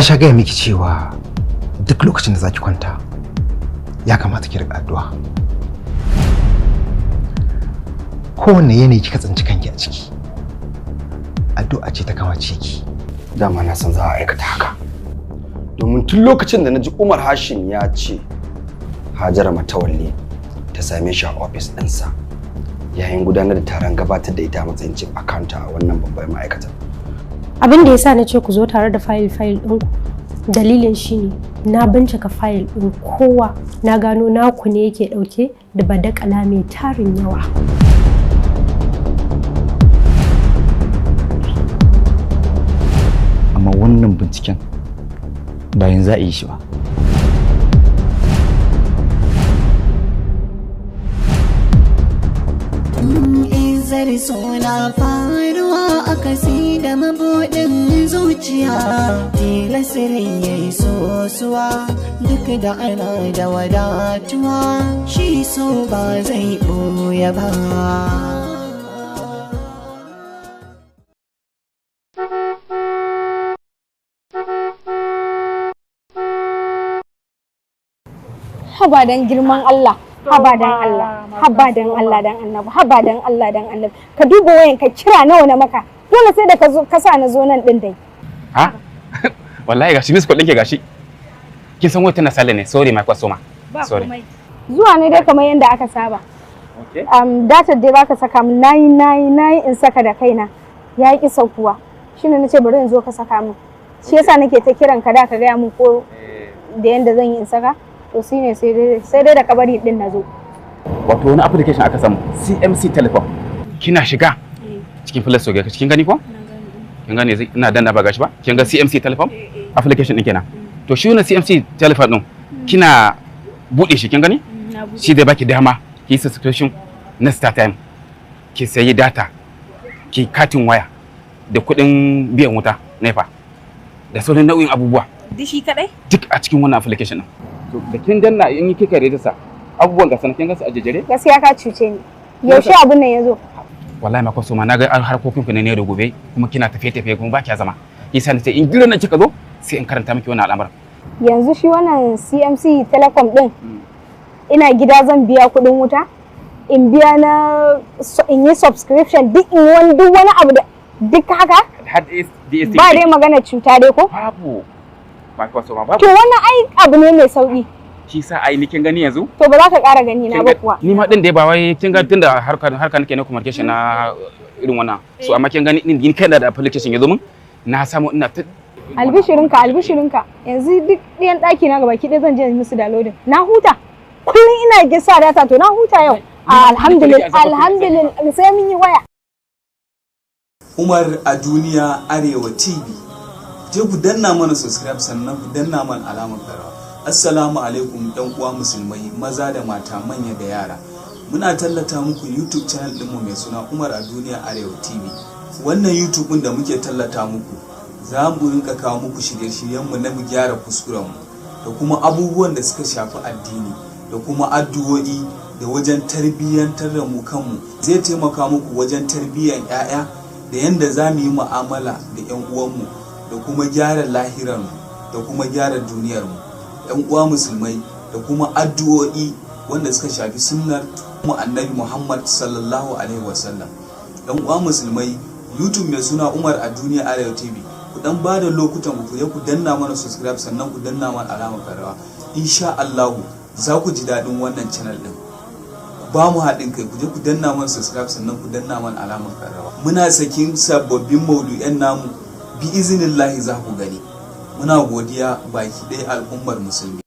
Na sha gaya miki cewa duk lokacin da zaki kwanta ya kamata ki riƙa addu'a. Kowanne yanayi kika tsinci kanki a ciki, addu'a ce ta kamace ki. Dama na san za a aikata haka, domin tun lokacin da na ji Umar Hashim ya ce Hajara Matawalle ta same shi a ofis ɗinsa yayin gudanar da taron gabatar da ita a matsayin chief accountant a wannan babbar ma'aikata. Abin da yasa na ce ku zo tare da fayil ɗinku, dalilin shine na bincika fayil ɗin kowa, na gano naku ne yake ɗauke da badakala mai tarin yawa. Amma wannan binciken bayan za a yi shi ba. Izar suna faruwa a kasi da mabuɗin zuciya, tilasirin ya yi sosuwa duk da ana da wadatuwa, shi so ba zai ɓoye ba. Haba dan girman Allah, haba dan Allah, haba dan Allah dan annabi, haba dan Allah dan annabi. Ka duba wayan ka, kira nawa na maka. Dole sai da ka zo ka sa na zo nan din dai. Ha? Wallahi gashi miss call ɗinki gashi. Kin san wai tana sale ne. Sorry my customer. Sorry. Zuwa ne dai kamar yadda aka saba. Okay. Data dai baka saka min nayi nayi nayi in saka da kaina. Ya ki saukuwa. Shine nace bari in zo ka saka min. Shi yasa nake ta kiran ka da ka gaya min ko da yanda zan yi in saka. To shine sai dai da kabari din nazo. Wato wani application aka samu CMC Telecom. Kina shiga cikin Play Store kin gani ko? Kin gane ina danna ba gashi ba? Kin ga CMC Telecom application din kenan. To shi wannan CMC Telecom din kina bude shi, kin gani? Shi zai baki dama ki subscription na StarTime, ki sayi data, ki katin waya da kuɗin biyan wuta NEPA da sauran nau'in abubuwa. Duk shi kadai? Duk a cikin wannan application din. To da kin danna in kika register abubuwan ga sanan kin ga su a jejjere. Gaskiya ka cuce ni. Yaushe abun nan yazo? Wallahi ma kwaso ma na ga harkokin ku ne da gobe kuma kina tafiye-tafiye kuma ba kiya zama. Yasa nace in gidan nan kika zo sai in karanta miki wannan al'amarin. Yanzu shi wannan CMC Telecom din ina gida zan biya kuɗin wuta, in biya na in yi subscription duk in wani duk wani abu da duk haka? Ba dai magana cuta dai ko? Babu. Ba kwaso ma babu. To wannan ai abu ne mai sauki. Shi sa ai ni kin gani yanzu? To ba za ka ƙara gani na ba kuwa. Ni ma din dai ba wai kin ga tunda harka nake na communication na irin wannan. So amma kin gani ni kaina da application yazo min na samu ina ta Albishirinka, albishirinka. Yanzu duk ɗiyan ɗaki na gabaki ɗaya zan je musu downloading. Na huta. Kullum ina gisa data to na huta yau. Alhamdulillah, alhamdulillah sai mun yi waya. Umar a Duniya Arewa TV. Je ku danna mana subscribe sannan ku danna mana alamar karawa. Assalamu alaikum ɗan uwa musulmai maza da mata manya da yara. Muna tallata muku YouTube channel ɗinmu mai suna Umar a Duniya Arewa TV. Wannan YouTube ɗin da muke tallata muku za mu rinka kawo muku shirye-shiryenmu na mu gyara kuskurenmu da kuma abubuwan da suka shafi addini da kuma addu'o'i da wajen tarbiyyantar da mu kanmu. Zai taimaka muku wajen tarbiyyan 'ya'ya da yanda za mu yi mu'amala da 'yan uwanmu da kuma gyara lahirarmu da kuma gyara duniyarmu. 'Yan uwa musulmai da kuma addu'o'i wanda suka shafi sunnar mu Annabi Muhammad sallallahu alaihi wasallam. 'Yan uwa musulmai, YouTube mai suna Umar a Duniya Arewa TV, ku dan bada lokutan ku je ku danna mana subscribe sannan ku danna mana alamar karawa. Insha Allah za ku ji daɗin wannan channel din. Ba mu haɗin kai, ku je ku danna mana subscribe sannan ku danna mana alamar karawa. Muna sakin sababbin maudu'an namu bi iznillahi za ku gani. Muna godiya baki ɗaya al'ummar musulmi.